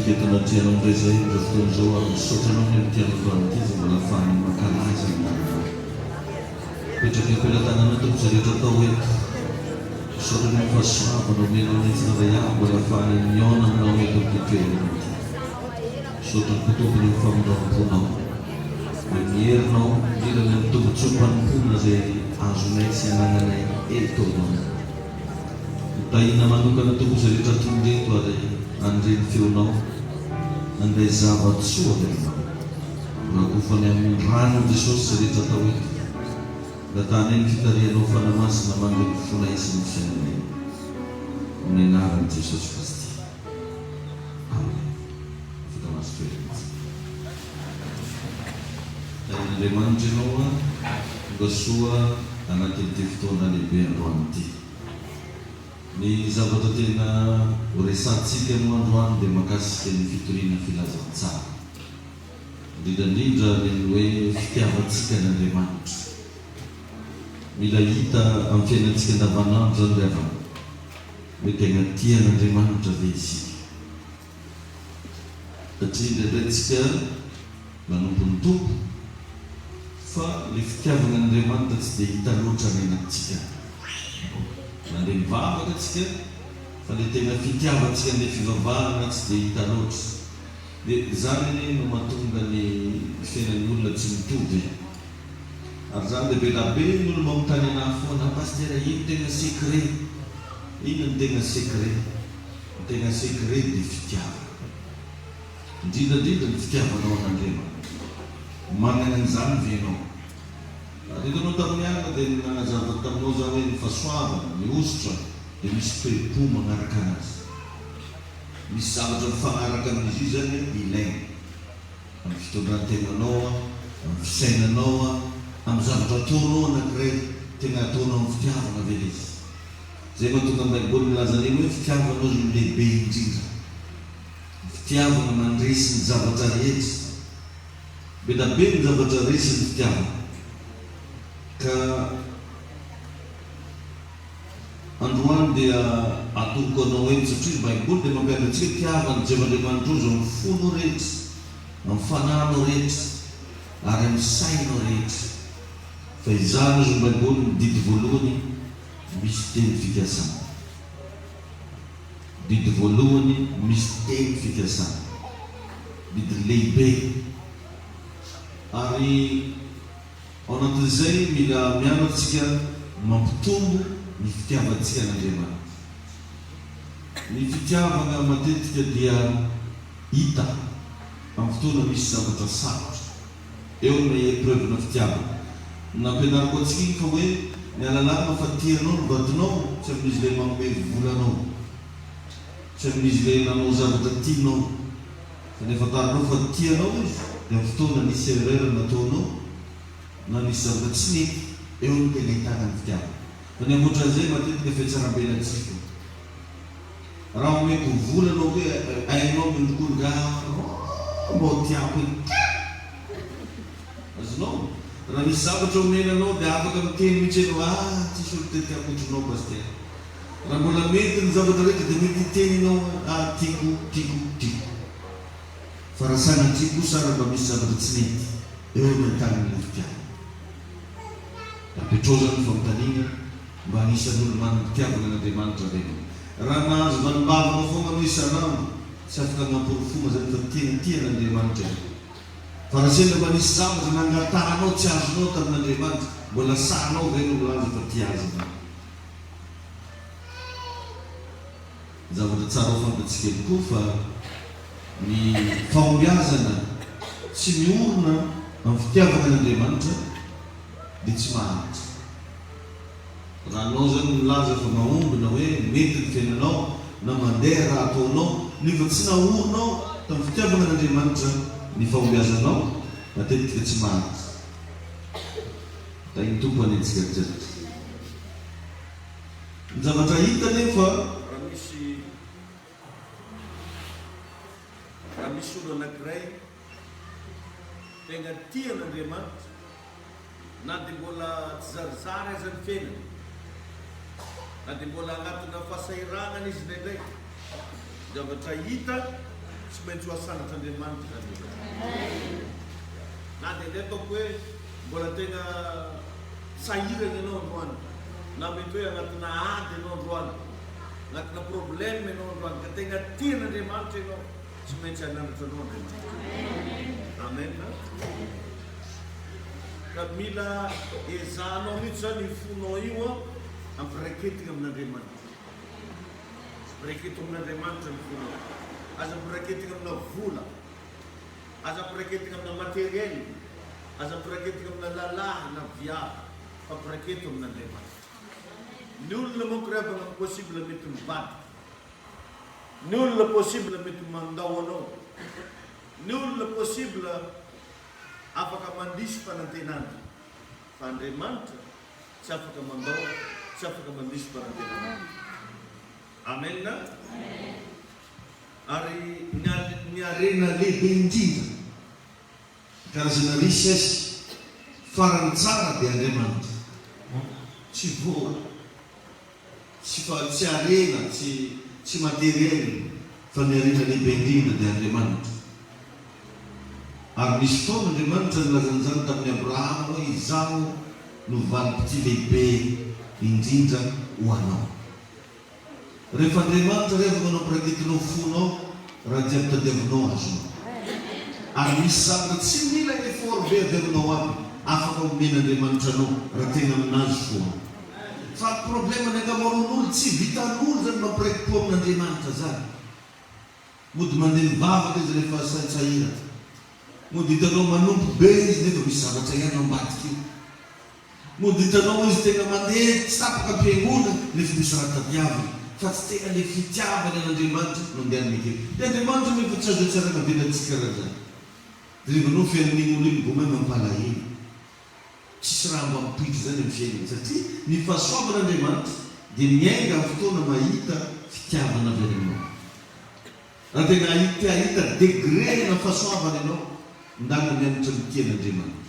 Miondrika eto anatrehanao indray izahay amin'izao fotoana izao ary misaotra Anao ny amin'ity andro androany ity izay mbola ahafahanay mankalaza ny anaranao. Mipetraka eo am-pelatananao Tompo izay rehetra atao eto. Misaotra ny amin'ny fahasoavana omenao anay tsirairay avy mbola ahafahanay mihaona aminao eto amin'ity toerana ity. Misaotra ny koa Tompo ny amin'ny famindram-ponao. Ny amin'ny herinao, indrindra ny amin'ny tombotsoam-panompoana izay azonay sy anananay eto aminao. Hotahiana manokana Tompo izay rehetra tonga eto ary handre ny feonao, handray zava-tsoa avy aminao. Rakofany amin'ny ranon'i Jesosy izay rehetra atao eto. Angatahanay ny fitarihanao Fanahy Masina mandre ny fonay sy ny fiainanay. Amin'ny anaran'i Jesosy Kristy. Amen. Afaka mahazo toerana isika. Tahian'Andriamanitra ianao an, tonga soa anatin'ity fotoana lehibe androany ity. Ny zavatra tena ho resahantsika moa androany dia mahakasika ny fitoriana filazantsara. Indrindra indrindra ny amin'ny hoe fitiavantsika an'Andriamanitra. Mila hita amin'ny fiainantsika andavanandro izany ry havana, hoe tena tia an'Andriamanitra ve isika. Satria indraindray tsika manompo ny Tompo fa le fitiavana an'Andriamanitra tsy dia hita loatra any anatintsika any. Mandeha mivavaka tsika fa le tena fitiavantsika an'le fivavahana tsy dia hita loatra. Dia izany anie no mahatonga ny fiainan'ny olona tsy mitovy e. Ary izany dia be da be ny olona manontany anah foana, Pasitera ino tena secret? Inona no tena secret? Ny tena secret dia fitiavana. Indrindra indrindra ny fitiavanao an'Andriamanitra. Manana an'izany ve ianao? Raha teto anao tamin'ny alina dia nanazava taminao za hoe ny fahasoavana, ny hosotra dia misy toe-po magnaraka anazy. Misy zavatra mifagnaraka amin'izy io izany ilaina. Amin'ny fitondran-tenanao, amin'ny fisainanao, amin'ny zavatra ataonao anankiray, tena ataonao amin'ny fitiavana ve ilay izy? Izay mahatonga ny Baiboly milaza an'iny hoe fitiavana hozy no lehibe indrindra. Ny fitiavana mandresy ny zavatra rehetra. Be da be ny zavatra resin'ny fitiavana. Ka androany dia atoroko anao eto satria ny Baiboly dia mampianatra antsika hoe tiava an'i Jehovah Andriamanitrao izao amin'ny fonao rehetra, amin'ny fanahinao rehetra ary amin'ny sainao rehetra. Fa izany hozy ny Baiboly ny didy voalohany misy teny fikasana. Didy voalohany misy teny fikasana. Didy lehibe. Ary ao anatin'izay mila mianatra isika mampitombo ny fitiavantsika an'Andriamanitra. Ny fitiavana matetika dia hita amin'ny fotoana misy zavatra sarotra. Eo no épreuve-na fitiavana. Nampianariko antsika iny fa hoe ny alalàna fa tia anao ny vadinao tsy amin'izy ilay manome vola anao, tsy amin'izy ilay nanao zavatra tianao, fa ny afantarinao fa tia anao izy dia amin'ny fotoana nisy erreur nataonao na nisy zavatra tsy nety, eo no tena ahitana ny fitiavana. Fa ny ankoatran'izay matetika fihatsarambelatsihy foana. Raha omeko vola anao hoe hainao miondrikondrika ah mbô tiako e tiako! Azonao? Raha misy zavatra omena anao dia afaka miteny mihitsy ianao ah tsisy olo te tiako otrinao Pasitera. Raha mbola mety ny zavatra rehetra dia mety hiteny ianao ah tiako tiako tiako. Fa raha sanatria kosa ary mba misy zavatra tsy mety eo no ahitana ny fitiavana. Apetrao zany ny fanontaniana. Mba anisan'ny olo manam-pitiavana an'Andriamanitra ve ianao? Raha nahazo valim-bavaka foana anao isan'andro, tsy afaka agnamporofona zany fa tena tia an'Andriamanitra ianao. Fa raha sendra mba nisy zavatra nangatahanao tsy azonao tamin'Andriamanitra, mbola sahinao ve no milaza fa tia Azy ianao? Ny zavatra tsara ho fantatsika ihany koa fa ny fahombiazana tsy miorina amin'ny fitiavana an'Andriamanitra dia tsy maharitra. Raha anao zany milaza fa mahomby na hoe mety ny fiainanao na mandeha raha ataonao nefa tsy naorinao tamin'ny fitiavana an'Andriamanitra ny fahombiazanao, matetika tsy maharitra. Tahin'ny Tompo anie antsika rehetra. Ny zavatra hita anefa. Raha misy raha misy olo anankiray tegna tia an'Andriamanitra, Na dia mbola tsizarizary aza ny fiainany, na dia mbola anatina fahasahiranana izy indraindray, ny zavatra hita, Tsy maintsy ho asandratr'Andriamanitra izany olona izany. Na dia ilay ataoko hoe mbola tena sahirana ianao androany, na mety hoe anatina ady ianao androany, anatina problème ianao androany, ka tena tian'Andriamanitra ianao, tsy maintsy hanandratra anao Andriamanitra. Amen. Ka mila ezahanao mihitsy izany io fonao io ampiraiketina amin'Andriamanitra. Ampiraiketo amin'Andriamanitra ny fonao. Aza ampiraiketina amina vola. Aza ampiraiketina amina matériel. Aza ampiraiketina amina lalahy na viavy. Fa ampiraiketo amin'Andriamanitra. Ny olona manko ry havana possible mety mivadika. Ny olona possible mety mandao anao. Ny olona possible afaka mandiso fanantenana. Fa Andriamanitra Tsy afaka mandao, tsy afaka mandiso fanantenana. Amen. Ary ny harena lehibe indrindra, karazana richesse farany tsara dia Andriamanitra. Tsy vola, tsy fa tsy harena, tsy tsy materiel fa ny harena lehibe indrindra dia Andriamanitra. Ary nisy fotoana Andriamanitra nilaza an'izany tamin'i Abrahama hoe, Izaho no valim-pitia lehibe indrindra ho anao. Rehefa Andriamanitra re afaka nampiraiketinao fonao raha jiaby tadiavinao azonao. Ary misy zavatra tsy mila effort be avy aminao aby afaka omen'Andriamanitra anao raha tena aminazy fonao. Fa problème ny ankamaroan'olo tsy vitan'olo zany mampiraiki-po amin'Andriamanitra zany. Mody mandeha mivavaka izy rehefa saintsahirana. Mody hitanao manompo be izy nefa misy zavatra ihany ao ambadika io. Mody hitanao izy tena mandeha tsy tapaka am-piangonana nefa misy raha tadiaviny fa tsy tena le fitiavany an'Andriamanitra no andehanany akeo. Dia Andriamanitra nefa tsy azo iantsaranavelatsihy karaha zany. Jerevanao fiainan'iny olona iny vao may mampalahelo. Tsisy raha mba mipoitra izany amin'ny fiainana satria ny fahasoavan'Andriamanitra dia miainga amin'ny fotoana mahita fitiavana avy any aminao. Raha tena te hahita degré-na fahasoavana ianao, ndana mianatra mitia an'Andriamanitra.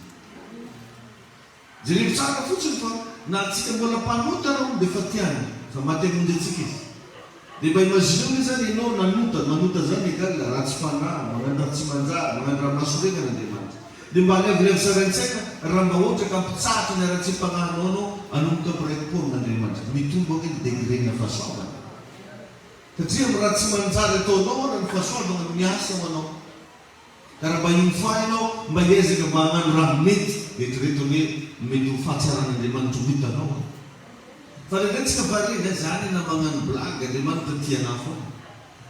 Jereo tsara fotsiny fa na antsika mbola mpanota ara hono dia efa tiany fa maty hamonjy antsika izy. Dia mba imagineo nge zany ianao nanota, manota zany egal ratsy fanahy, magnano raha tsy manjary, magnano raha mahasorena an'Andriamanitra. Dia mba alevolevy sary an-tsaina raha mba ohatra ka mpitsahatra ny haratsiam-panahinao anao hanomboka mpiraiki-po amin'Andriamanitra. Mitombo ange ny degré-na fahasoavana. Satria amin'ny raha tsy manjary ataonao ara ny fahasoavana no miasa ho anao. Ka raha mba hino fa ianao, mba hiezaka mba hagnano raha mety, eritrereto anie ny mety ho fahatsaran'Andriamanitra ho hitanao an! Fa indraindray tsika variana eh, za anie na magnano blague, Andriamanitra tia anah foana.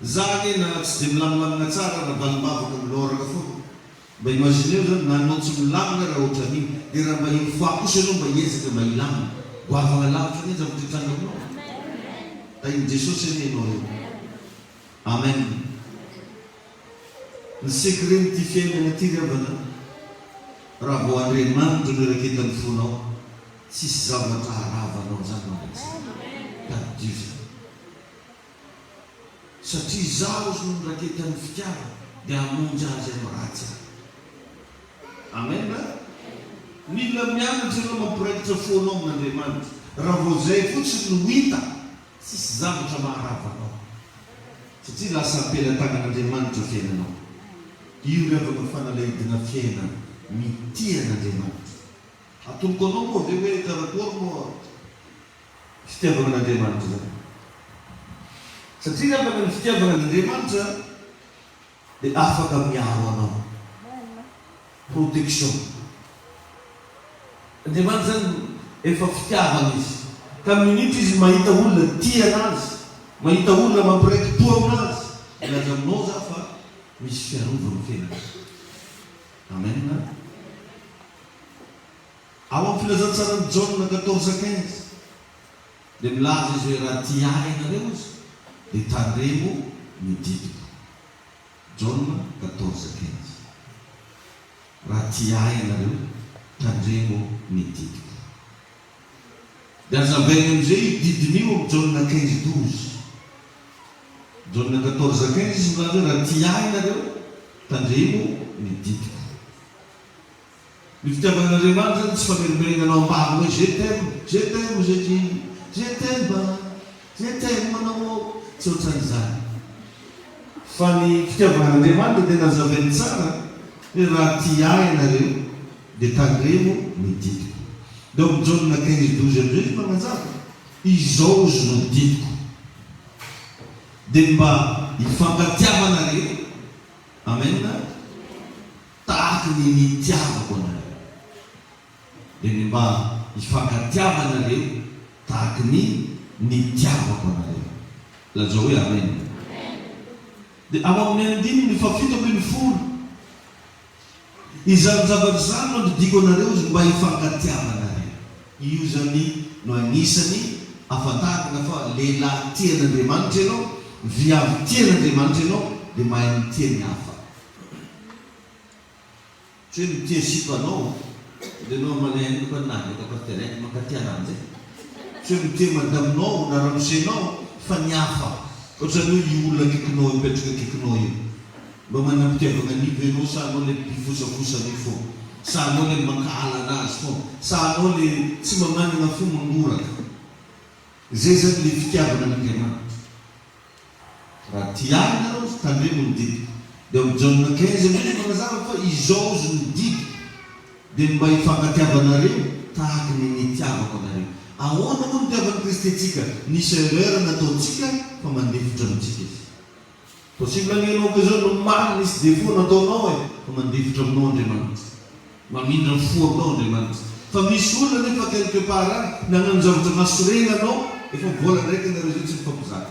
Za anie na tsy de milamilamina tsara ara valim-bavaka miloraka foana. Mba imagineo zany na anao tsy milamina raha ohatran'iny, de raha mba une fois kosa ianao mba hiezaka mba hilamina, goavana lavitra anie ny zavatra hitranga aminao e! Tahin'i Jesosy anie ianao eo. Amen. Ny secret-n'ity fiainana ity ry havana, raha vao Andriamanitra no iraketan'ny fonao, tsisy zavatra haharava anao izany mandrakizay. Tadidio izany. Satria izaho no niraketan'ny fitiavana, dia hamonjy azy amin'ny ratsy aho. Amen a! Mila mianatra ianao mampiraikitra fonao amin'Andriamanitra. Raha vao izay fotsiny no hita, Tsisy zavatra maharava anao. Satria lasa am-pelatanan'Andriamanitra fiainanao. Io ry havana fanalahidina fiainana mitia an'Andriamanitra. Atoroko anao moa ve hoe karakory moa fitiavana an'Andriamanitra izany? Satria ry havana ny fitiavana an'Andriamanitra dia afaka miaro anao. Protection. Andriamanitra zany efa fitiavana izy. Ka minitra izy mahita olona tia anazy, mahita olona mampiraiki-po aminazy, milaza aminao za fa misy fiarovana fiainana. Amen. Ao amin'ny filazantsaran'i Jaona 14 15 dia milaza izy hoe raha tia ahy ianareo izy dia tandremo ny didiko. Jaona 14 15. Raha tia ahy ianareo, tandremo ny didiko. Dia azavainy amin'izay io didiny io amin'ny Jaona 15 12. Jaona 14 15 izy milaza hoe raha tia ahy ianareo, tandremo ny didiko. Ny fitiavana an'Andriamanitra zany tsy famerimberenana ao am-bava hoe je t'aime, je t'aime Jésus, je t'aime, je t'aime mon amour, tsy ohatran'izany. Fa ny fitiavana an'Andriamanitra dia nazavainy tsara hoe raha tia ahy ianareo dia tandremo ny didiko. Dia ao amin'ny Jaona 15 12 amin'izay izy manazava, Izao ozy no didiko, dia ny mba hifankatiavanareo, Amen, tahaky ny nitiavako anareo. Dia ny mba hifankatiavanareo tahaky ny nitiavako anareo. Lazao hoe Amen. Dia ao amin'ny andininy fahafito ambin'ny folo, Izany zavatra izany no andidiako anareo izy mba hifankatiavanareo. Io izany no anisany ahafantarana fa lehilahy tia an'Andriamanitra ianao, viavy tia an'Andriamanitra ianao, dia mahay mitia ny hafa. Tsy hoe mitia sipa anao dia enao malahelo fa nahita pasitera haiko mankatia ananjy e! Tsy hoe mitia madaminao na ramosenao fa ny hafa ohatrany hoe io olona akaikinao mipetraka akaikinao io mba manam-pitiavagna an'io ve enao sa anao le mpifosafosa an'io foana sa anao le mankahala anazy foana sa anao le tsy mba managna fo mangoraka zay zany le fitiavagna an'Andriamanitra. Raha tia ahy nareo, tandremo ny didiko. Dia ao amin'ny Jaona 15 indray no manazava fa izao ozy ny didiko, dia ny mba hifankatiavanareo tahaky ny nitiavako anareo. Ahoana moa no nitiavan'i Kristy antsika? Nisy erreur nataontsika fa mandefitra amintsika Izy. Possible anie ianao koa izao no marina nisy défaut nataonao e, fa mandefitra aminao Andriamanitra. Mamindra fo aminao Andriamanitra. Fa misy olona nefa quelque part any nagnano zavatra mahasorena anao efa vola ndraiky nareo zay tsy mifampizaka.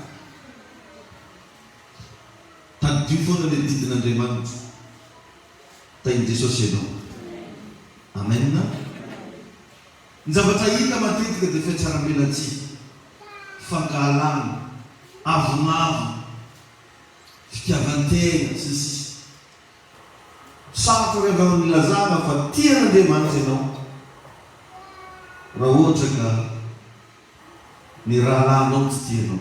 Tadidio foana le didin'Andriamanitra. Tahin'i Jesosy ianao. Amen. Ny zavatra hita matetika dia fiatsarambelatsihy, fankahalana, avonavona, fitiavan-tena, sy ny sisa. Sarotra ry havana ny ilazana fa tia an'Andriamanitra ianao raha ohatra ka ny rahalahinao tsy tia anao.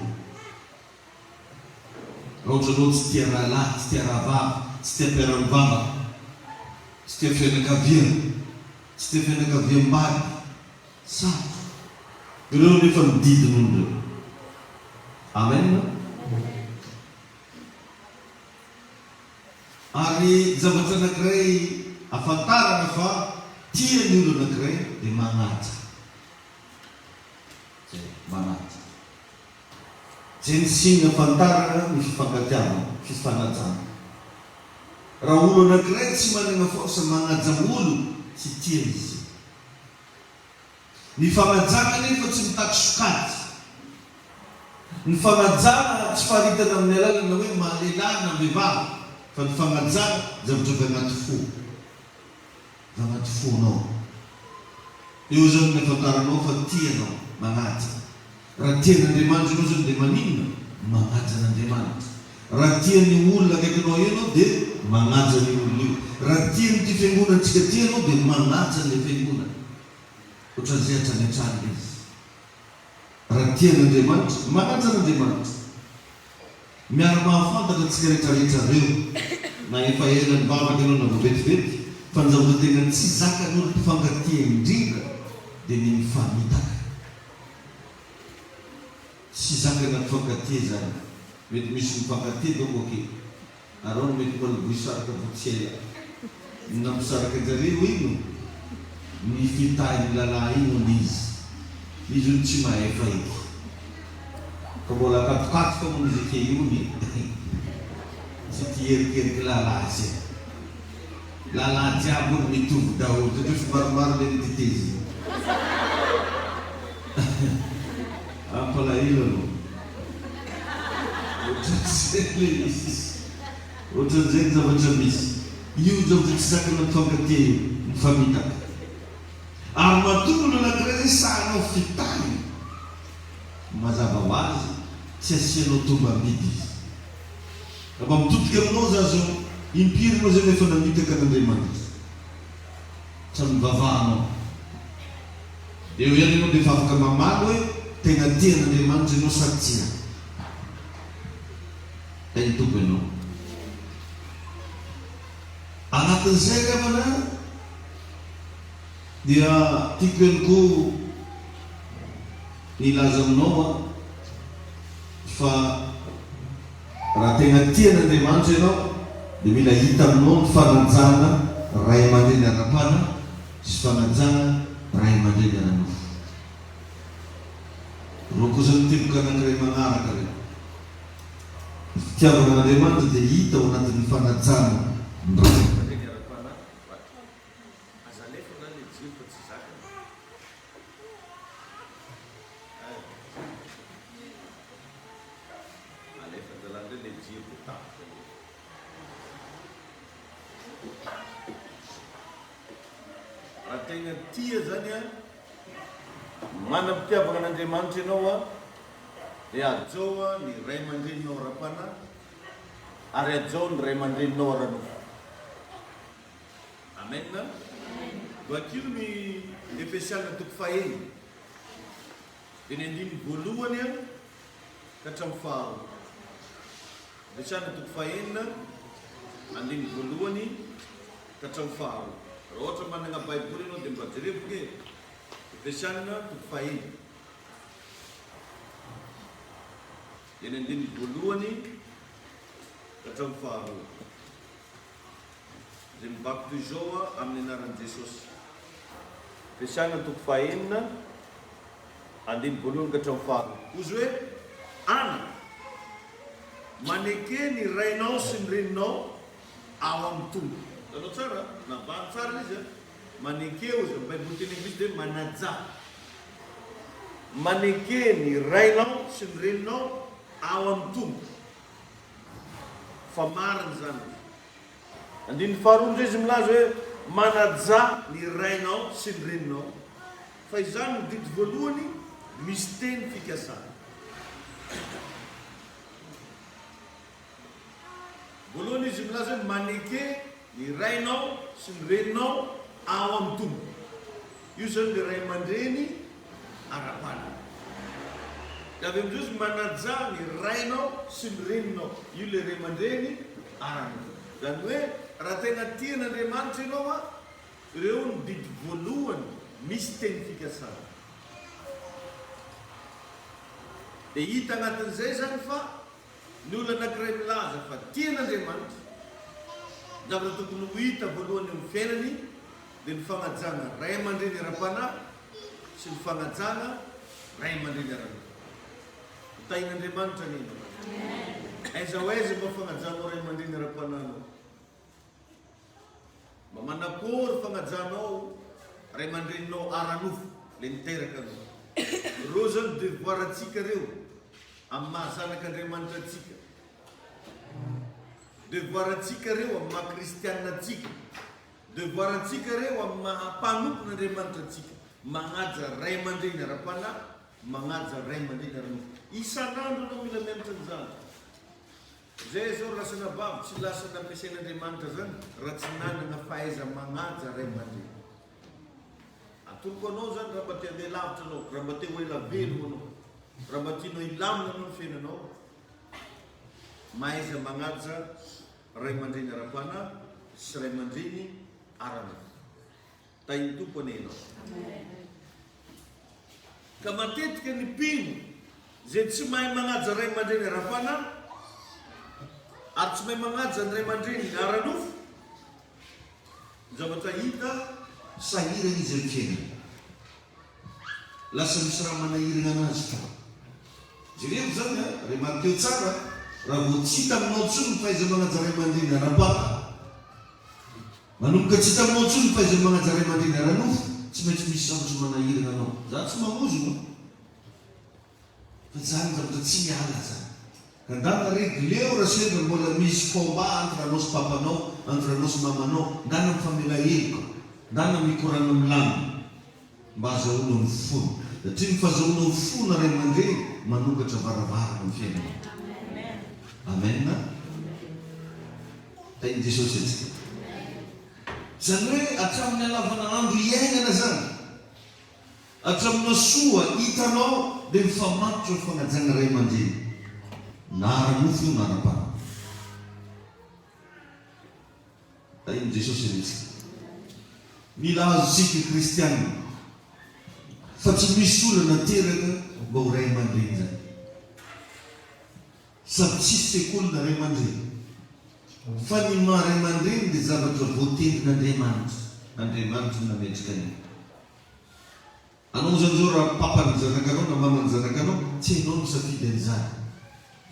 Raha ohatra anao tsy tia rahalahy, tsy tia rahavavy, tsy tia mpiara-mivavaka, tsy tia fianakaviana, tsy tia fianakaviam-bady, sarotra. Ireo anefa ny didin'olona ireo. Amen. Ary zavatra anankiray afantarana fa tia ny olona anankiray dia manaja. Zay, manaja. Zay ny signe afantarana ny fifankatiavana, fifanajana. Raha olo anankiray tsy managna force magnaja olo, tsy tia izy. Ny fanajana anefa tsy mitaky sokajy. Ny fanajana tsy faritana amin'ny alalana hoe maha lehilahy na vehivavy fa ny fanajana zavatra avy anaty fo. Avy anaty fonao. Eo izany ny ahafantaranao fa tia anao, manaja. Raha tia an'Andriamanitra ianao izany dia maninona? Manaja an'Andriamanitra. Raha tia an'io olona akaikinao io ianao dia manaja an'io olona io. Raha tia an'ity fiangonantsika ity ianao dia manaja an'ilay fiangonana. Ohatran'izay hatrany hatrany ilay izy. Raha tia an'Andriamanitra, manaja an'Andriamanitra. Miara-mahafantatra antsika rehetrarehetra reo, na efa ela nivavaka ianao na vao vetivety, fa ny zavatra tena tsy zakan'olo mpifankatia indrindra dia ny mifamitaka. Tsy zakana mpifankatia izany. Mety misy mifankatia donc ok. Ary ao no mety mbola voisaraka vao tsy ela. Ny nampisaraka anjareo ino? Ny fitahin'ny lalahy iny hono izy. Izy hono tsy mahefa eky. Fa mbola akatokatoka hono izy eke io hono e. Tsy tia erikeriky lalahy zay. Lalahy jiaby hono mitovy daholo satria efa maromaro le nititeziny. Mampalahelo anao. Ohatran'izay ilay izy. Ohatran'izay ny zavatra misy. Io zavatra tsy zakana mpifankatia io, mifamitaka. Ary matoa ny olona anankiray zay sahanao fitahina, mazava ho azy tsy asianao tombam-bidy izy. Raha mba mitodika aminao za zao, impiry ianao zay no efa namitaka an'Andriamanitra? Hatramin'ny nivavahanao. Eo ihany ianao dia efa afaka mamaly hoe tena tia an'Andriamanitra ianao sa tsia. Tahin'ny Tompo ianao. Anatin'izay ry havana dia tiako ihany koa ny hilaza aminao fa. Raha tena tia an'Andriamanitra ianao dia mila hita aminao ny fanajana ray aman-dreny ara-panahy sy fanajana ray aman-dreny ara-nofo. Ireo kosa ny teboka anankiray manaraka ireo. Ny fitiavana an'Andriamanitra dia hita ao anatin'ny fanajana ny ray aman-dreny ara-panahy. Aza alefa zany le jiro fa tsy zakany. Eh. Alefa zalahy ndray le jiro de tapitra le. Raha tegna tia zany an, manam-pitiavagna an'Andriamanitra ianao an, de hajao an ny ray aman-dreninao ara-panahy ary hajao ny ray aman-dreninao ara-nofo. Amen. Vakio ny Efesiana toko fahenina, dia ny andininy voalohany ka hatramin'ny faharoa. Efesiana toko fahenina, andininy voalohany ka hatramin'ny faharoa. Raha ohatra manana Baiboly ianao dia mba jerevo ange e. Efesiana toko fahenina, dia ny andininy voalohany ka hatramin'ny faharoa. Izay mivaky toy izao amin'ny anaran'i Jesosy. Efesiana toko fahaenina, andininy voalohany ka hatramin'ny faharoa. Hozy hoe, Anaka, maneke ny rainao sy ny reninao ao amin'ny Tompo. Hitanao tsara? Navahany tsara ilay izy an! Maneke hozy, amin'ny Baiboly teny anglisy dia hoe manajà. Maneke ny rainao sy ny reninao ao amin'ny Tompo. Fa marina izany. Andininy faharoa indray izy milaza hoe manajà ny rainao sy ny reninao, fa izany no didy voalohany misy teny fikasana. Voalohany izy milaza hoe maneke ny rainao sy ny reninao ao amin'ny Tompo. Io izany ilay ray aman-dreny ara-panahy. Dia avy amin'izay izy manajà ny rainao sy ny reninao. Io ilay ray aman-dreny ara-nofo. Izany hoe raha tena tia an'Andriamanitra ianao an, ireo no didy voalohany misy teny fikasana. Dia hita anatin'izay izany fa Ny olona anankiray milaza fa tia an'Andriamanitra, ny zavatra tokony ho hita voalohany eo amin'ny fiainany dia ny fanajana ray aman-dreny ara-panahy sy ny fanajana ray aman-dreny ara-nofo. Ho tahin'Andriamanitra anie ianao. Aiza ho aiza mba fanajanao ray aman-dreny ara-panahy anao? Mba manakory fagnajanao ray aman-dreninao ara-nofo le niteraka anao. Reo zany devoir antsika reo amin'ny maha zanak'Andriamanitra antsika. Devoir antsika reo amin'ny maha kristianina antsika. Devoir antsika reo amin'ny maha mpanompon'Andriamanitra antsika. Magnaja ray aman-dreny ara-panahy, magnaja ray aman-dreny ara-nofo. Isan'andro anao mila mianatra an'izany. Zay zao lasa anabavy tsy lasa nampiasain'Andriamanitra zany raha tsy nanana fahaiza magnaja ray aman-dreny. Atoroko anao zany raha mba te handeha lavitra anao, raha mba te ho ela velogno anao, raha mba tianao hilamina anao ny fiainanao, mahaiza magnaja ray aman-dreny ara-panahy sy ray aman-dreny ara-nofo. Tahin'ny Tompo anie ianao. Ka matetika ny mpino izay tsy mahay magnaja ray aman-dreny ara-panahy ary tsy mahay magnaja ny ray aman-dreniny ara-nofo, ny zavatra hita, Sahirana izy amin'ny fiainana. Lasa misy raha manahirana anazy ka. Jereo izany an, remarqueo tsara, raha vao tsy hita aminao intsony ny fahaiza-magnaja ray aman-dreny ara-panahy, Manomboka tsy hita aminao intsony ny fahaizan'ny manaja ray aman-dreny ara-nofo, tsy maintsy misy zavatra manahirana anao. Za tsy mamozona fa zany zavatra tsy miala zany. Ka ndana regleo raha sendra mbola misy combat entre anao sy papanao, entre anao sy mamanao, ndana mifamela heloka, ndana mikorana milamina. Mba azahoanao ny fony. Satria ny fazahoanao fona ray aman-dreny manokatra varavarana amin'ny fiainanao. Amen. Tahin'i Jesosy antsika. Izany hoe hatramin'ny halavana andro iainana izany, hatramin'ny soa hitanao dia mifamatotra ny fanajana ray aman-dreny, na ara-nofo io na ara-panahy. Tahin'i Jesosy anie tsika. Mila azontsika kristianina fa tsy misy olona nateraka mba ho ray aman-dreny izany. Sady tsisy sekoly na ray aman-dreny. Fa ny maha ray aman-dreny dia zavatra voatendrin'Andriamanitra. Andriamanitra no nametraka an'io. Anao zany zao raha papan'ny zanakanao na maman'ny zanakanao, tsy hainao ny misafidy an'izany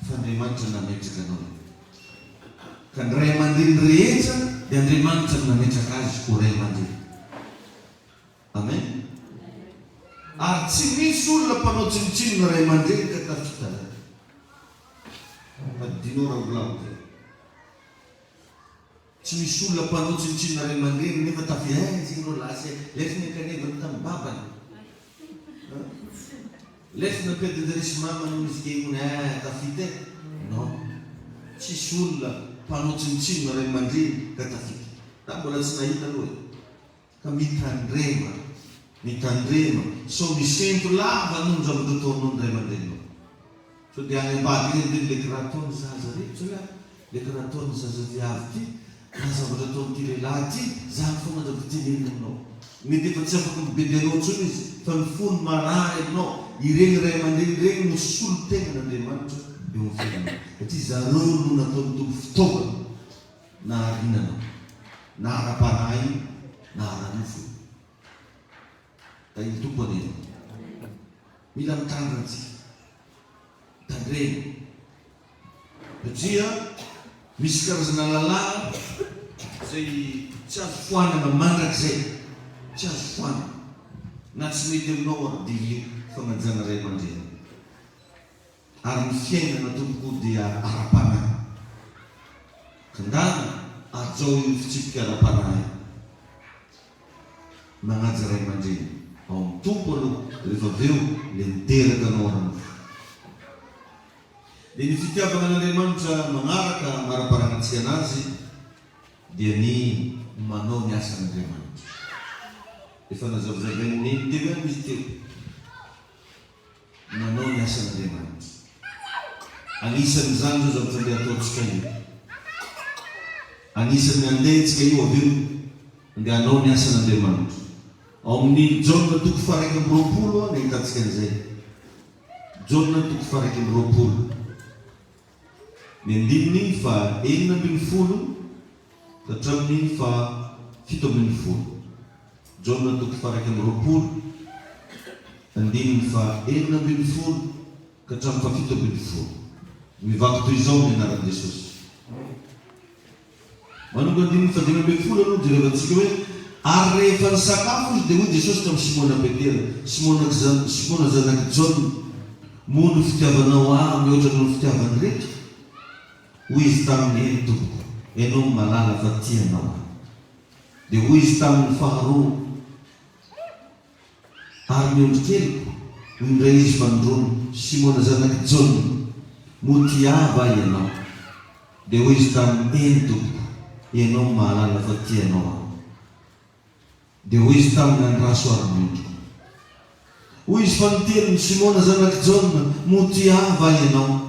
fa Andriamanitra nametraka anao io. Ka ny ray aman-dreny rehetra dia Andriamanitra no nametraka azy ho ray aman-dreny. Amen. Ary tsy misy olona mpanao tsinontsinona ray aman-dreny ka tafita zany. Tadidinao raha mbola ampy zay. Tsy misy olona mpanao tsinontsinona ray aman-dreny nefa tafita eh zay ireo lasa eh lefy ny ankanevany tamin'ny babany. Lefy nampiadin-dry sy mamany hoy izy kay hono eh tafita eh. Non. Tsisy olona mpanao tsinontsinona ray aman-dreny ka tafita. Za mbola tsy nahita aloha e. Ka mitandrema, mitandrema sao misento lava noho ny zavatra ataonao ny ray aman-dreninao. Sao dia any ambadika any dia le kiraha ataon'ny zaza reto zalahy, le kiraha ataon'ny zaza viavy ty, na zavatra ataon'ity lehilahy ity, zany foana zavatra teneniny aminao. Mety efa tsy afaka mibedy anao intsony izy fa ny fony marary aminao. Ireny ray aman-dreny ireny no solontenan'Andriamanitra eo amin'ny fiainanao. Satria zareo no nataon'ny Tompo fitaovana. Nahariana anao, na ara-panahy na ara-nofo. Tahin'ny Tompo anie ianao. Mila mitandrina antsika. Mitandrema. Satria misy karazana lalàna izay tsy azo foanana mandrakizay. Tsy azo foanana. Na tsy mety aminao ary dia io fanajana ray aman-dreny. Ary ny fiainana tompoko dia ara-panahy. Kandana hajao io fitsipika ara-panahy io. Magnaja ray aman-dreny ao amin'ny Tompo aloha rehefa avy eo le niteraka anao ara-nofo. Dia ny fitiavana an'Andriamanitra magnaraka amaraparanantsika anazy dia ny manao ny asan'Andriamanitra. Efa nazavazavain'i Neny teo ihany izy teo. Manao ny asan'Andriamanitra. Anisan'izany izao zavatra andeha ataontsika io. Anisan'ny andehantsika io avy eo, andeha hanao ny asan'Andriamanitra. Ao amin'ny Jaona toko faha-21 no ahitantsika an'izay. Jaona toko faha-21. Ny andininy faha 16 ka hatramin'ny faha 17. Jaona toko faha 21, andininy faha 16 ka hatramin'ny faha 17. Mivaky toy izao ny anaran'i Jesosy. Manomboka andininy fahadimy ambin'ny folo aloha jerevantsika hoe, Ary rehefa nisakafo izy dia hoy Jesosy tamin'i Simona Petera, Simona Simona zanak'i Jaona, moa ny fitiavanao Ahy mihoatra noho ny fitiavan'ireto? Hoy izy taminy, Eny, Tompoko, Ianao no mahalala fa tia Anao aho. Dia hoy izy taminy faharoa, Ary ny ondrikeliko? Hoy indray izy fanindroany, Simona zanak'i Jaona, moa tia Ahy va ianao? Dia hoy izy taminy, Eny, Tompoko, Ianao no mahalala fa tia Anao aho. Dia hoy izy taminy, Andraso ary ny ondriko. Hoy izy fanintelony, Simona zanak'i Jaona, moa tia Ahy va ianao?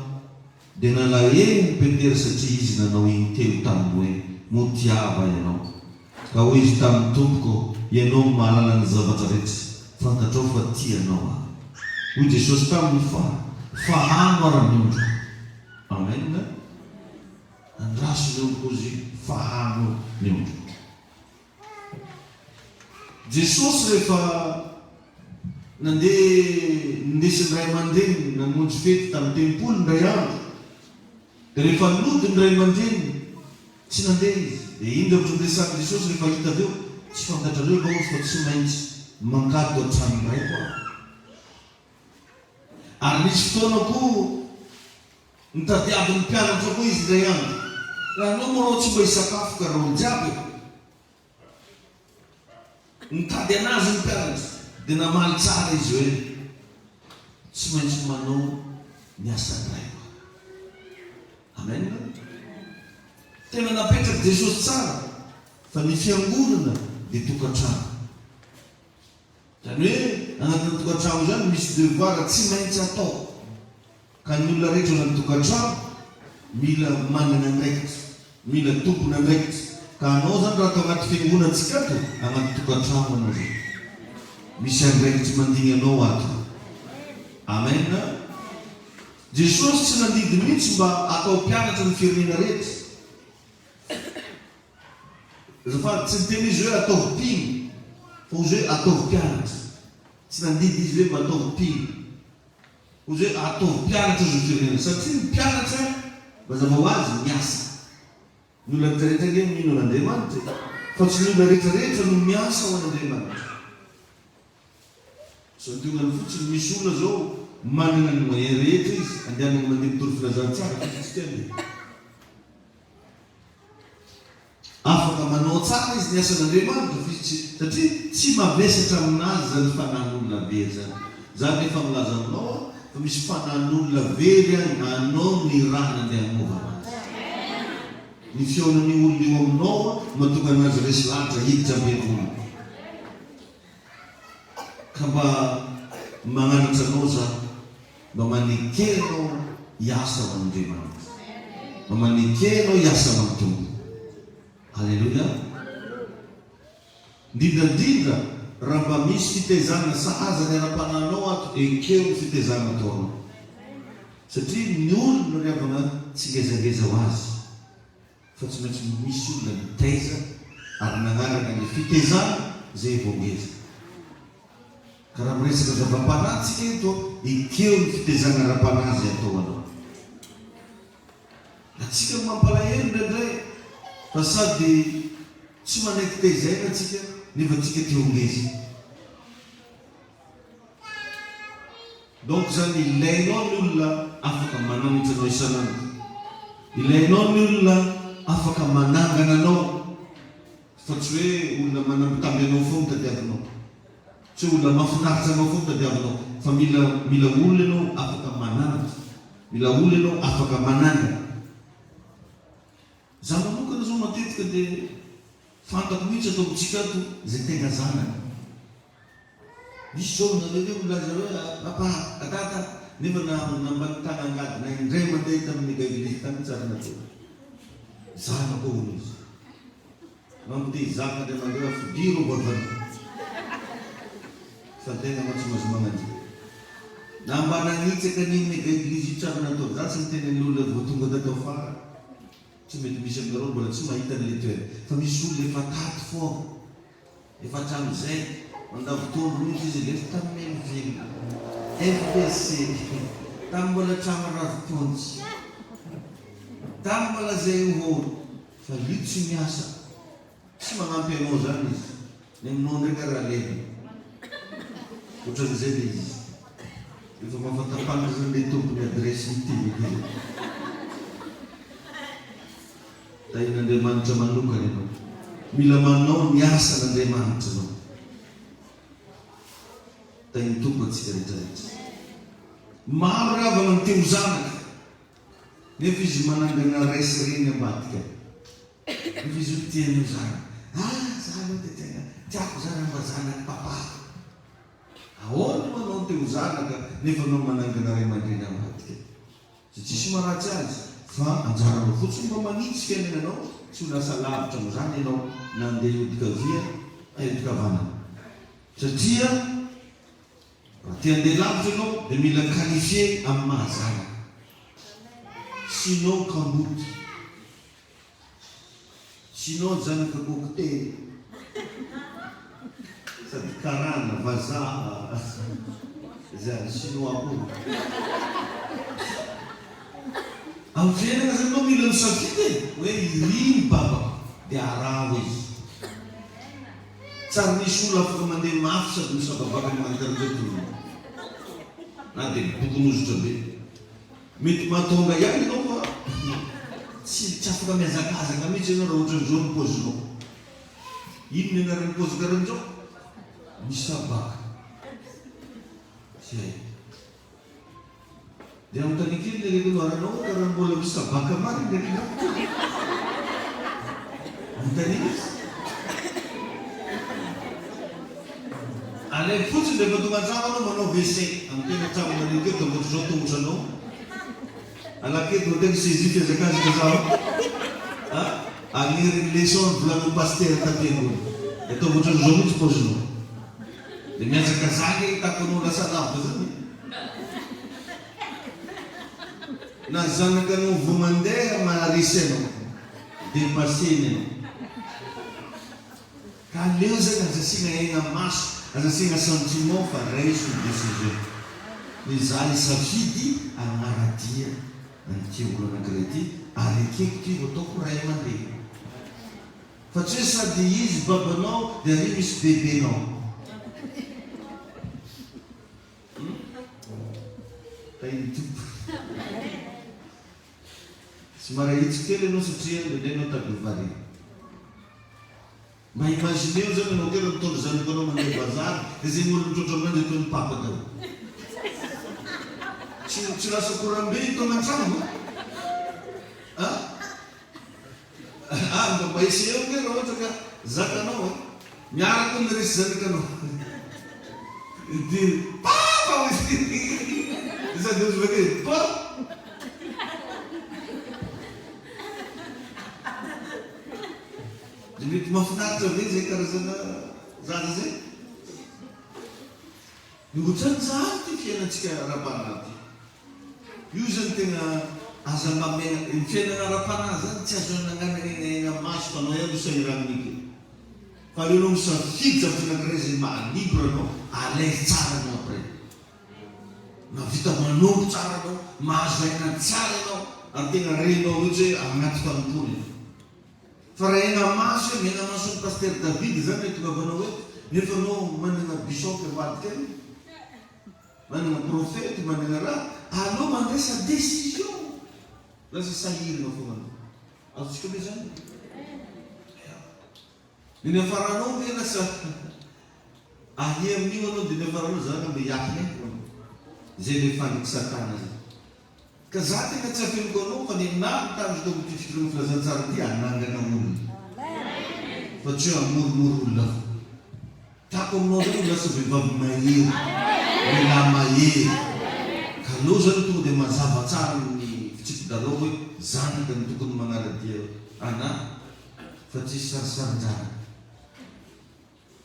Dia nalahelo i Petera satria izy nanao intelo taminy hoe, Moa tia Ahy va ianao? Ka hoy izy taminy, Tompoko, Ianao no mahalala ny zavatra rehetra, fantatrao fa tia Anao aho. Hoy Jesosy taminy, Fa, fahano ary ny ondriko. Amen. Andraso ny ondriko, hozy, fahano ny ondriko. Jesosy rehefa nandeha nindesin'ny ray aman-dreniny namonjy fety tamin'ny tempoly indray andro, dia rehefa nody ny ray aman-dreniny, tsy nandeha izy. Dia inona zavatra noresahin'i Jesosy rehefa hita avy eo? Tsy fantatrareo va hozy fa tsy maintsy mankato an-tranon'ny Raiko aho? Ary nisy fotoana koa nitadiavin'ny mpianatra koa izy indray andro. Raha anao moa rô tsy mba hisakafo ka raha olo jiaby e. Nitady anazy ny mpianatra dia namaly tsara izy hoe, Tsy maintsy manao ny asan'ny Raiko aho. Amen. Tena napetrak'i Jesosy tsara fa ny fiangonana dia tokantrano. Izany hoe anatin'ny tokantrano izany misy devoir tsy maintsy atao. Ka ny olona rehetra ao anaty tokantrano mila manana andraikitra, mila tompon'andraikitra. Ka anao izany raha ato anaty fiangonantsika ato, anaty tokantrano anao izany. Misy andraikitry mandigny anao ato. Amen. Jesosy tsy nandidy mihitsy mba atao mpianatra ny firenena rehetra. Azafady, tsy niteny Izy hoe ataovy mpino, fa hozy hoe ataovy mpianatra. Tsy nandidy Izy hoe mba ataovy mpino. Hozy hoe ataovy mpianatra izao firenena. Satria ny mpianatra, mazava ho azy, miasa. Ny olona rehetra rehetra ange mino an'Andriamanitra e! Fa tsy ny olona rehetra rehetra no miasa ho an'Andriamanitra. Santionany fotsiny, misy olona zao manana ny moyen rehetra izy andehanany mandeha mitory filazantsara fa izy tsy te handeha. Afaka manao tsara izy ny asan'Andriamanitra fa izy tsy satria tsy mavesatra aminazy zany fanahin'olona very zany. Za nefa milaza aminao aho fa misy fanahin'olona very any anao no irahana andeha hanaovana azy. Ny fihaonan'io olona io aminao no mahatonga anazy resy lahatra hiditra am-piangonana. Ka mba magnanatra anao za, mba maneke anao hiasa ho an'Andriamanitra. Mba maneke anao hiasa ho an'ny Tompo. Aleloia. Indrindra indrindra raha mba misy fitaizana sahaza ny ara-panahinao ato, ekeo ny fitaizana ataonao. Satria ny olona ry havana tsy ngezangeza ho azy. Fa tsy maintsy misy olona nitaiza ary nagnaraka ny fitaizana izay vao ngeza. Ka raha miresaka zava-panahy tsika eto, ekeo ny fitaizana ara-panahy izay atao anao. Antsika no mampalahelo indraindray fa sady tsy manaiky tezaina tsika nefa tsika te ho ngeza. Donc zany ilainao ny olona afaka mananatra anao isan'andro. Ilainao ny olona afaka manangana anao fa tsy hoe olona manambitamby anao foana tadiavinao. Tsy hoe olona mahafinaritra anao foana tadiavinao fa mila mila olona ianao afaka mananatra. Mila olona ianao afaka manangana. Za manokana zao matetika dia fantako mihitsy ato amintsika ato izay tegna zanany. Misy zao aminareo ireo milaza hoe papa, dada, nefa na na mba nitana angady na indray mandeha tamin'ny eglizy tany tsy ary natao. Zanako hono izy. Manko te hizaka indray mandeha aho fidiro vavanao. Fa ny tegna mantsy mahazo magnanjy. Na mba nanitsaka an'io mega eglizy io tsy ary natao. Za tsy miteny an'ilay olona vao tonga tato afara. Tsy mety misy aminareo mbola tsy mahita an'ilay toerana. Fa misy olona efa tato foana. Efa hatramin'izay, mandavo-tondro mihitsy izy ilay tamin'ny Melville, FBC, tamin'ny mbola trano ravim-pontsy, tamin'ny mbola izay hono, fa io tsy miasa, tsy manampy anao izany izy, ny aminao indray nga raha lena, ohatran'izay ilay izy, efa mahafantapanitra izany ilay tompon'ny adiresy ity ve dia. Tahin'Andriamanitra manokana ianao. Mila manao ny asan'Andriamanitra ianao. Tahin'ny Tompo antsika rehetra rehetra. Maro ry havana ny te ho zanaka, nefa izy manangana ray sy reny ambadika. Nefa izy io tiany ho zanaka. Ah, za aloha dia tena tiako za raha mba zanak'i papa. Ahoana moa anao te ho zanaka nefa anao manangana ray aman-dreny ambadika? Tsy tsisy maharatsy azy fa anjaranao fotsiny mba manitsy fiainana anao tsy ho lasa lavitra amizany ianao na andeha hiodikavia na hiodikavanana satria raha te andeha lavitra ianao dia mila qualifier amin'ny maha zanaka sinon kamboty. Sinon zanaka cocktail sady karana, vazaha, zany chinois koa. Amin'ny fiainana zany enao mila misafidy e, hoe iry ny babako dia araho izy. Tsy ary misy olona afaka mandeha mafy sady misababaka manan-karatra toy ny na dia bokon'ozitra be. Mety mahatonga ihany ianao fa tsy tsy afaka mihazakazaka mihitsy ianao raha ohatran'izao ny paozinao. Inona ny anaran'ny paozy karahan'izao? Misabaka. Tsy haiko. Dia anontaniako kely ny akaikinao, ary anao karaha mbola misabaka marina ny akaikinao? Anontaniako izy. Alaivo fotsiny rehefa tonga an-trano anao manao WC amin'ny tena tranonareo kely dia ohatr'izao tongotra anao. Alakety vao tena saisie fihazakazaka zaho a! Agniriny leçon nivolanin'ny pasitera tam-piangonana. Dia ataovy ohatran'izao mihitsy paozinao. Dia mihazakazaka hitako anao lasa lavitra zany e. Na zanakanao vao mandeha maharesy anao, depasser-ny ianao. Ka aleo zany aza asiana hena maso, aza asiana sentiment fa raiso ny decision. Hoe za hisafidy hanara-dia an'ity olona anankiray ity ary ekeko ity ho ataoko ray aman-dreny. Fa tsy hoe sady izy babanao dia ary misy bebenao. Hum? Tahin'ny Tompo. Somary ahitsiko kely ianao satria indraindray ianao tady ho variana. Mba imagineo zany ianao kely mitondra zanakanao mandeha bazary dia zegny olo mitrotra aminao dia toy ny papa daholo. Tsy tsy lasa korambe io tonga an-tragno a? Ah mba mba essayeo nge raha ohatra ka zakanao e! Miaraka ny resy zanakanao dia papa hoy izy sady ozy bakeo izy pa. Dia mety mahafinaritra ve izay karazana zaza izay? Ny ohatran'izany ity fiainantsika ara-panahy ity. Io zany tena aza mamela, ny fiainana ara-panahy zany tsy azo ananganana henahena maso fa anao ihany no sahiranina ity. Fa aleonao misafidy zavatra anankiray izay maha libre anao, à l'aise tsara anao après. Mahavita manompo tsara anao, mahazo aina tsara ianao ary tena renao mihitsy hoe anaty fanompoana ianao. Fa raha hena-maso hoe mena-maso an'i Pasteur David zany no itongavanao eto nefa anao manana bishop ambadika any. Manana prophète, manana raha, aleo mandraisa décision. Lasa sahirana foana anao. Azontsika ve zany? Ya. Ny niafaranao ve lasa ahi amin'io anao dia niafaranao za angamba hiafina eto anao. Zay le fandriky satana zay. Ka za tena tsy afeniko anao fa nenahy ny tanjoko amin'ity fitoriana filazantsara ity hanangana olona. Fa tsy hoe hamoromoro olona foana. Tako aminao zany ho lasa vehivavy mahery, lehilahy mahery. Ka aleo zany tonga dia mazava tsara ny fitsipi-dalao hoe zanaka no tokony manara-dia anah fa tsisy sarisarin-janaka.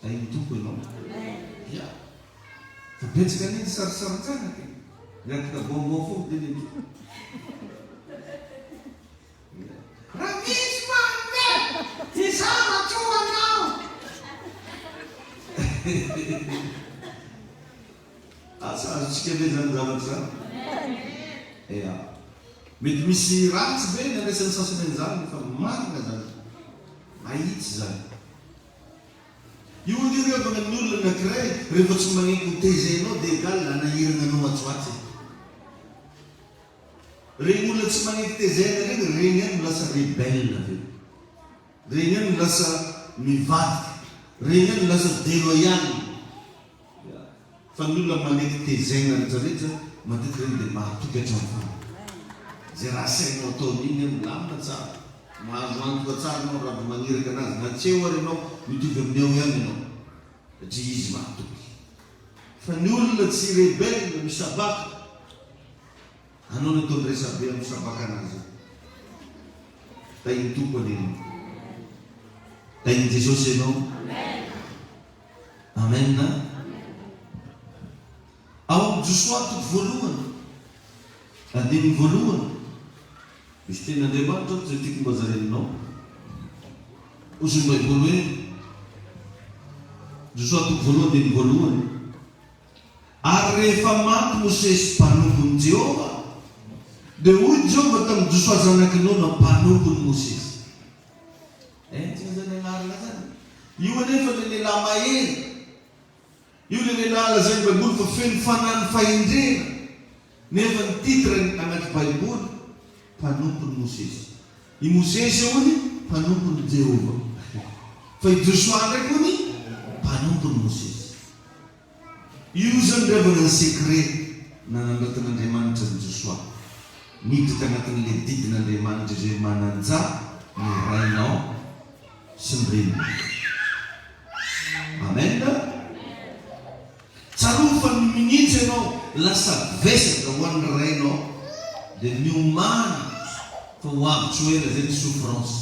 Tahin'ny Tompo ianao. Ya. Fa betsaka anie ny sarisarin-janaka e. Miaraka bonbon foana dia ny ankizy. Raha misy manome ny zavatro ho anao. Asa azontsika ve izany zavatra izany? Ea. Mety misy ratsy ve ny andraisan'ny sasany an'izany nefa marina izany. Mahitsy izany. Io anie ry havana ny olona anankiray rehefa tsy manenky ho tezainao dia egal anahirana anao atsy ho atsy e. Reny olona tsy manenty tezaina reny, reny ihany no lasa rebelle avy eo. Reny ihany no lasa mivadika. Reny ihany no lasa deloyal. Ya. Fa ny olona manenty tezaina rehetra rehetra, matetika reny dia mahatoky hatramin'ny farany. Izay raha asainao ataony iny an, milamina tsara. Mahazo antoka tsara ianao raha vao maniraka anazy. Na tsy eo ary ianao, mitovy amin'ny eo ihany ianao. Satria izy mahatoky. Fa ny olona tsy rebelle, misabaka. Anao no ataony resabe amin'ny sabakana azy io. Tahin'ny Tompo anie ianao. Tahin'i Jesosy ianao. Amen. Ao amin'ny Josoa toko voalohany, andininy voalohany, misy tenin'Andriamanitra ato izay tiako mba zarainao. Hoy ny Baiboly hoe, Josoa toko voalohany, andininy voalohany. Ary rehefa maty Mosesy mpanompon'i Jehovah, dia hoy Jehovah tamin'i Josoa zanak'i Nona mpanompon'i Mosesy. Entina izany anarana izany. Io anefa ilay lehilahy mahery. Io ilay lehilahy lazain'ny Baiboly fa feno fanahin'ny fahendrena. Nefa ny titre-ny anaty Baiboly, Mpanompon'i Mosesy. I Mosesy hono mpanompon'i Jehovah. Fa i Josoa ndraiky hono mpanompon'i Mosesy. Io izany ry havana ny secret nanandratan'Andriamanitra an'i Josoa. Niditra tanatin'ilay didin'Andriamanitra izy hoe mananjà ny rainao sy ny reninao. Amen. Tsarovy fa ny minitra ianao lasa vesatra ho an'ny rainao dia miomàna fa ho avy tsy ho ela izay ny souffrance.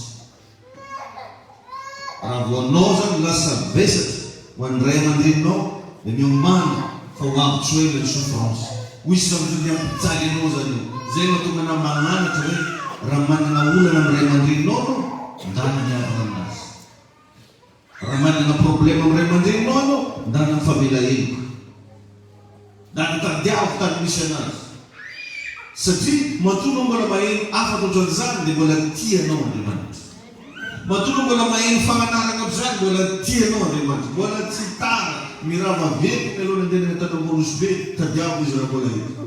Raha vao anao zany lasa vesatra ho an'ny ray aman-dreninao dia miomàna fa ho avy tsy ho ela ny souffrance. Ho hisy zavatra andeha hampijaly anao zany eo. Zay no mahatonga anah magnanatra hoe raha manana olana amin'ny ray aman-dreninao anao, ndana mihavana aminazy. Raha manana problème amin'ny ray aman-dreninao anao, ndana mifamela heloka. Ndana tadiavo tany misy anazy. Satria matoa anao mbola maheno hafatra ohatran'izany dia mbola tia anao Andriamanitra. Matoa anao mbola maheno fagnanarana ohatr'izany mbola tia anao Andriamanitra. Mbola tsy tara, mirava velona aloha ny andehanana tany Nosy Be, tadiavo izy raha mbola eto.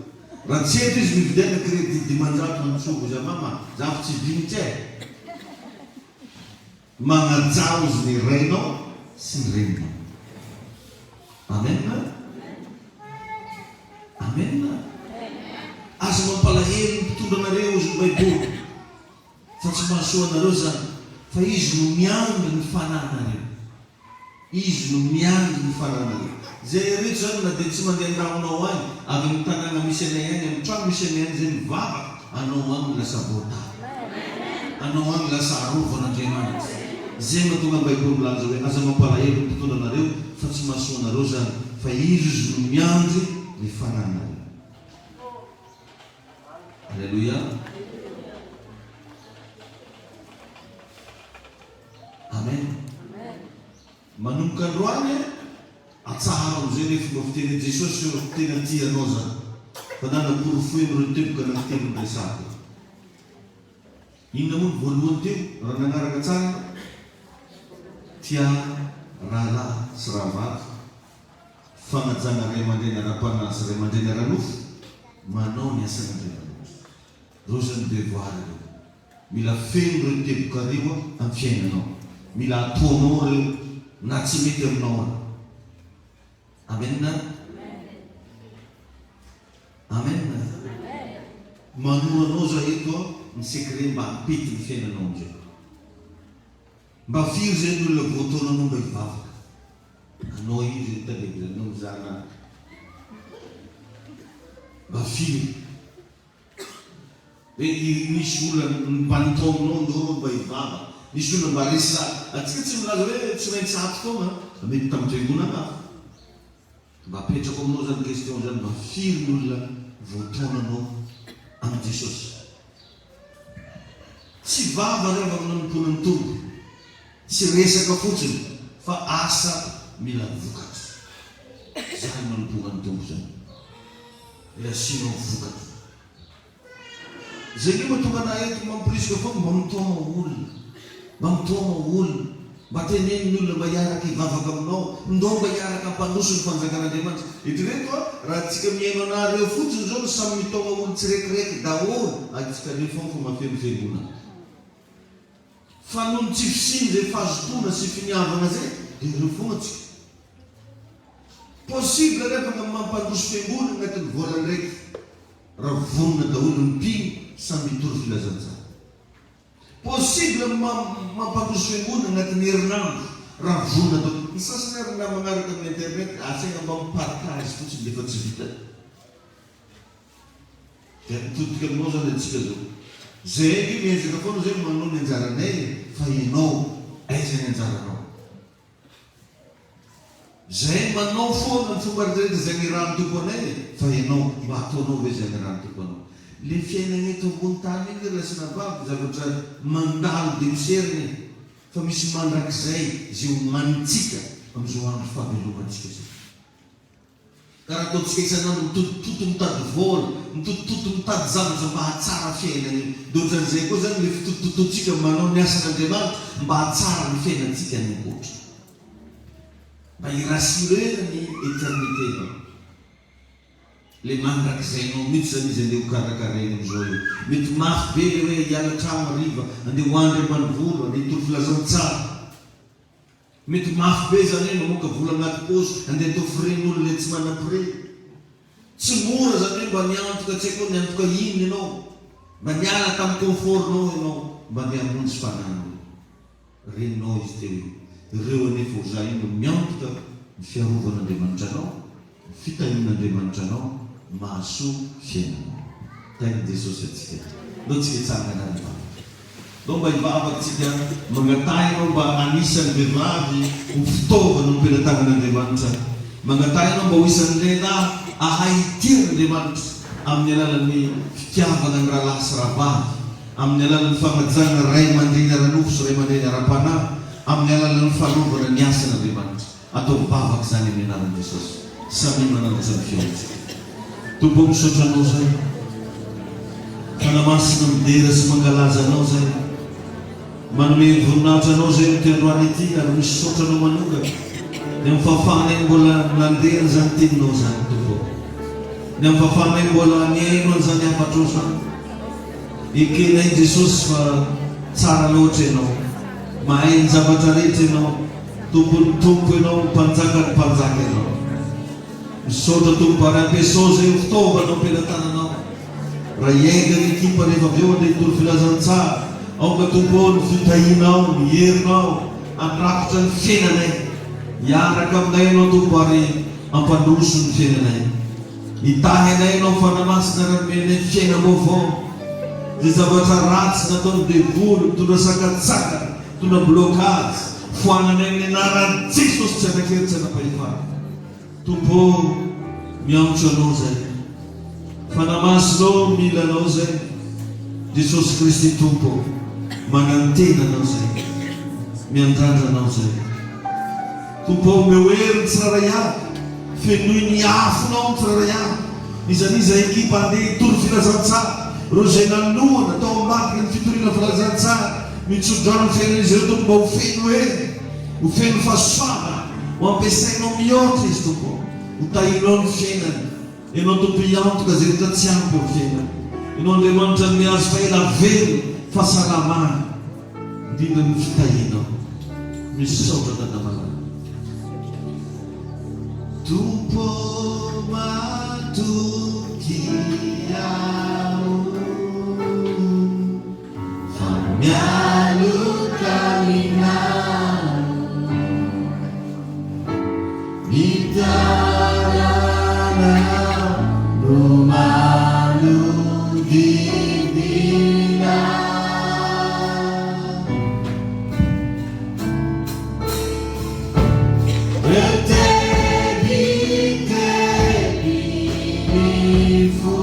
Raha tsy eto izy mividiana crédit 500 antsovo izy, mama, za fa tsy vinitra e. Magnajà ozy ny rainao sy ny reninao. Amen. Amen. Aza mampalahelo ny mpitondra anareo ozy ny baiboly fa tsy mahasoa anareo zany fa izy no miandry ny fanahinareo. Izy no miandry ny fananany. Zay ireto zany na dia tsy mandeha an-dragnonao any, avy amin'ny tanàgna misy anay any, amin'ny trano misy anay any zay mivavaka, anao agny lasa voatahy. Anao agny lasa arovan'Andriamanitra. Zay mahatonga ny baiboly milaza hoe aza mampalahelo ny mpitondra anareo fa tsy mahasoa anareo zany fa izy ozy no miandry ny fananareo. Alléluia. Amen. Manomboka androany e, atsaharo amizay le fomba fiteny Jesosy ô tena tia anao za fa nanaporofoy amin'ireo teboka anankitelo niresahako eto. Inona moa ny voalohany teo raha nagnaraka tsara ianao? Tia rahalahy sy rahavavy, fanajana ray aman-dreny ara-panahy sy ray aman-dreny ara-nofo, manao ny asan'Andriamanitra. Reo zany devoir reo. Mila feno reo teboka reo am fiainanao. Mila ataonao reo na tsy mety aminao ara. Amen. Amen. Manoro anao za eto a ny secret mba hampety ny fiainanao amizay. Mba firy zay ny olona voataonanao mba hivavaka. Anao io zay mitandrevy anao mizaha anah. Mba firy. Hoe nisy olona mba nitaominao ndao rô mba hivavaka, nisy olona mba resy lahatra. Antsika tsy milaza hoe tsy maintsy ato foana fa mety tamin'ny fiangonana hafa. Mba apetrako aminao zany question zany mba firy ny olona voataonanao amin'i Jesosy? Tsy vava ry havana nanompoana ny Tompo, tsy resaka fotsiny fa asa mila vokatra. Zany manompoana ny Tompo zany. Ilay asianao vokatra. Zay nge mahatonga anah eto mamporisika foana mba mitaoma olona, mba mitaoma olona, mba teneno ny olona mba hiaraka hivavaka aminao, ndao mba hiaraka hampandroso ny fanjakan'Andriamanitra. Eritrereto a, raha tsika mihaino anareo fotsiny zao no samy mitaoma olo tsirekiraiky daholo, ary tsika reo foana fa mafeno fiangonana. Fa noho ny tsy fisian'izay fahazotoana sy finiavana zay dia ireo foana tsika. Possible anefa ny mampandroso fiangonana agnatin'ny volana raiky raha vonona daholo ny mpino samy hitory filazantsara. Possible ny mampandroso fiangonana agnatin'ny herinandro raha vonona daholo. Ny sasany ary na magnaraka amin'ny internet asaina mba mi-partage fotsiny dia efa tsy vitany. Dia mitodika aminao zany antsika zao. Zay ange miezaka foana zay manao ny anjaranay e, fa ianao aiza ny anjaranao? Zahay manao foana ny fomba rehetra izay nirahan'ny Tompo anay e, fa ianao, mba ataonao ve izay nirahan'ny Tompo anao? Le fiainana eto ambony tany iny ry lahy sy rahavavy zavatra mandalo dia miserana e, fa misy mandrakizay izay homanintsika amin'izao andro fahavelomantsika izao. Ka raha ataontsika isan'andro mitotitoto mitady vola, mitotitoto mitady zavatra mba hahatsara fiainana io, dia ohatran'izay koa izany ilay fitotototoantsika manao ny asan'Andriamanitra mba hahatsara ny fiainantsika any ankoatra. Mba hi-rassurer-na ny éternité-nao. Ilay mandrakizainao mihitsy izany izy andeha ho karakaraina amin'izao io. Mety mafy be ilay hoe hiala trano hariva, andeha ho andry ambanivolo, andeha hitory filazantsara. Mety mafy be zany hoe mamoaka vola anaty paosy andeha atao frais n'olona ilay tsy manam-prix. Tsy mora zany hoe mba niantoka tsy haiko hoe niantoka inona ianao, mba niala tamin'ny confort nao ianao mba andeha hamonjy fananana. Reninao izy teo io. Ireo anefa ho za io no miantoka ny fiarovan'Andriamanitra anao, ny fitahian'Andriamanitra anao, mahasoa fiainanao. Tahin'i Jesosy antsika. Ndao tsika hitsangana ary hivavaka. Ndao mba hivavaka tsika, mangataha ianao mba anisan'ny vehivavy ho fitaovana ompiana-tanan'Andriamanitra. Mangataha ianao mba ho isan'ny lehilahy ahay hitia an'Andriamanitra amin'ny alalan'ny fitiavana ny rahalahy sy rahavavy, amin'ny alalan'ny fanajana ray aman-dreny ara-nofo sy ray aman-dreny ara-panahy, amin'ny alalan'ny fanaovana ny asan'Andriamanitra. Ataovy vavaka izany amin'ny anaran'i Jesosy. Samia manandratra ny feontsika. Tompo ô misaotra Anao zay. Fanahy Masina midera sy mankalaza Anao zay. Manome ny voninahitra Anao zay amin'ity androany ity ary misaotra Anao manokana ny amin'ny fahafahanay mbola nandeha an'izany teninao izany Tompo ô. Ny amin'ny fahafahanay mbola nihaino an'izany hafatrao izany. Ekenay Jesosy fa tsara loatra Ianao. Mahay ny zavatra rehetra Ianao. Tompon'ny Tompo Ianao, Mpanjakan'ny mpanjaka Ianao. Misaotra Tompo ary ampiasao izay ho fitaovana ao am-pelatananao. Raha hiainga ny ekipa rehefa avy eo handeha hitory filazantsara, aoka Tompo ô ny fitahianao, ny herinao handrakotra ny fiainanay. Hiaraka aminay Ianao Tompo ary hampandroso ny fiainanay. Hitahy anay Ianao Fanahy Masina ary hanome anay fiainam-baovao. Izay zavatra ratsy nataon'ny devoly mitondra sakantsakana, mitondra blocage, foananay amin'ny anaran'i Jesosy tsy hanan-kery tsy hanam-pahefana. Tompo ô, miantso Anao zay. Fanahy Masina ô, mila Anao zay. Jesosy Kristy Tompo ô, manantena Anao zay. Miandrandra Anao zay. Tompo ô, omeo hery ny tsirairay avy. Fenoy ny afonao ny tsirairay avy. N'iza n'iza ekipa handeha hitory filazantsara, ireo izay nanohana tao ambadiky ny fitoriana filazantsara, mitso-drano ny fiainan'izy ireo Tompo mba ho feno hery, ho feno fahasoavana. Ho ampiasainao mihoatra izy Tompo ô. Ho tahinao ny fiainany. Ianao Tompo hiantoka izay rehetra tsy ampy eo amin'ny fiainany. Ianao Andriamanitra hanome azy fa ela velona, fahasalamana, indrindra ny fitahianao. Misaotra Dada malala. Tompo ô matoky aho. Fa mialoka aminao Ny tananao no manodidina Ireo tebiteby ny fo.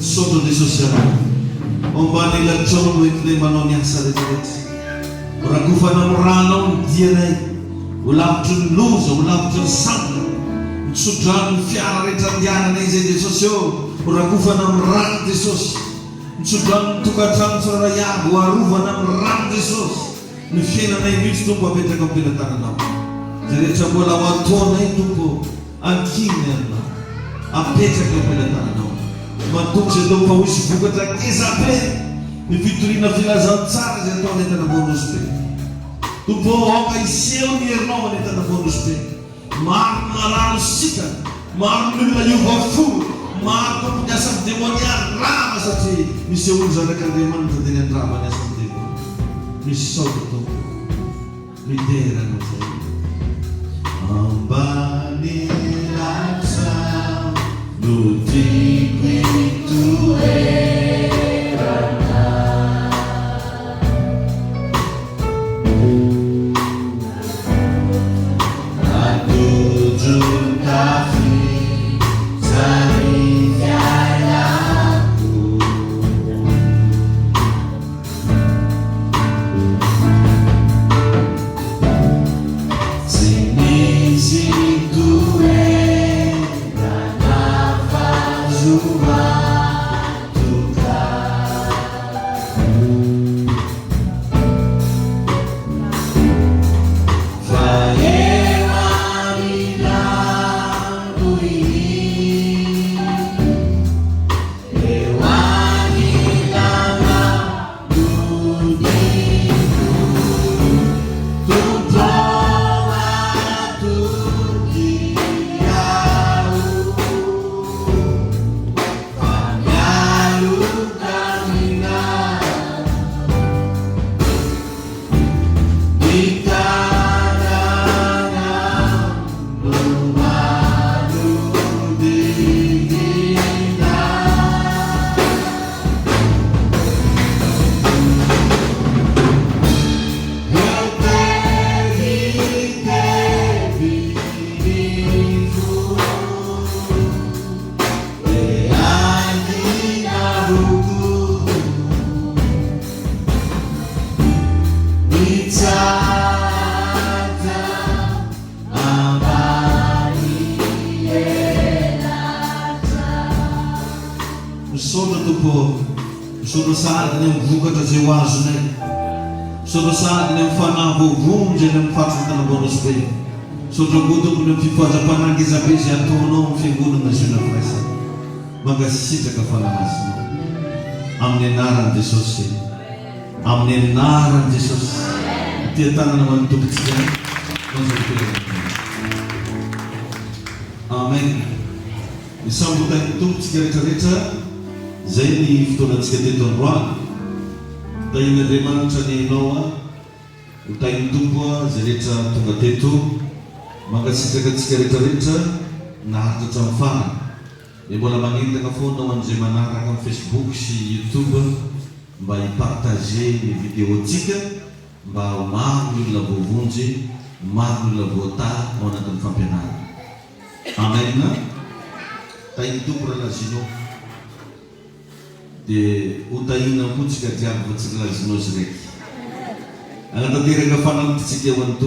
Misaotra Jesosy anao. Ao ambany elatrao no entinay manao ny asa rehetra rehetra. Rakofana amin'ny rànao ny dianay. Ho lavitry ny loza, ho lavitry ny sampona, ny tso-drano, ny fiara rehetra andehananay izay Jesosy ô, ho rakofana amin'ny ràn'i Jesosy, ny tso-drano ny tokantrano tsirairay avy, ho arovana amin'ny ràn'i Jesosy, ny fiainanay mihitsy Tompo apetraka am-pelatananao. Izay rehetra mbola ho ataonay Tompo ô, ankininy aminao, apetraka eo am-pelatananao. Matoky izay Tompo fa ho hisy vokatra ngezabe ny fitoriana filazantsara izay ataonay Tanambao Nosy Be. Tompo ô, aoka hiseho ny herinao any an-tanambao Nosy Be. Maro ny marary ho sitrana, maro ny olona hiova fo, maro Tompo ny asan'ny demonia rava satria nisehoan'ny Zanak'Andriamanitra dia nandrava ny asan'ny devoly. Misaotra Tompo ô. Midera Anao zay. Ambany lanitra no tiako hitoerana. Misaotra sahady ny amin'ny vokatra izay ho azonay. Misaotra sahady ny amin'ny fanahy voavonjy any amin'ny faritry ny Tanambao Nosy Be. Misaotra koa Tompo ny amin'ny fifohazam-panahy ngezabe izay ataonao amin'ny Fiangonana Ziona Firaisana. Mankasitraka Fanahy Masina. Amin'ny anaran'i Jesosy. Amin'ny anaran'i Jesosy. Ity tanana ho an'ny Tompontsika manjary Amen. Ny samy ho tahin'ny Tompo tsika rehetra rehetra. Zay ny fotoanantsika teto androany. Tahin'Andriamanitra anie ianao a. Ho tahin'ny Tompo a zay rehetra tonga teto. Mankasitraka antsika rehetra rehetra naharitra hatramin'ny farany. Dia mbola manentana foana ho an'izay manaraka amin'ny Facebook sy YouTube mba hi-partager ny vidéo-ntsika mba ho maro ny olona voavonjy, ho maro ny olona voatahy ao anatin'ny fampianarana. Amen. Tahin'ny Tompo Rahalahy Gino. Dia ho tahina koa tsika jiaby fa tsy Rahalahy Gino izy raiky. Hanatanteraka fanamby tsika ho an'ny Tompo.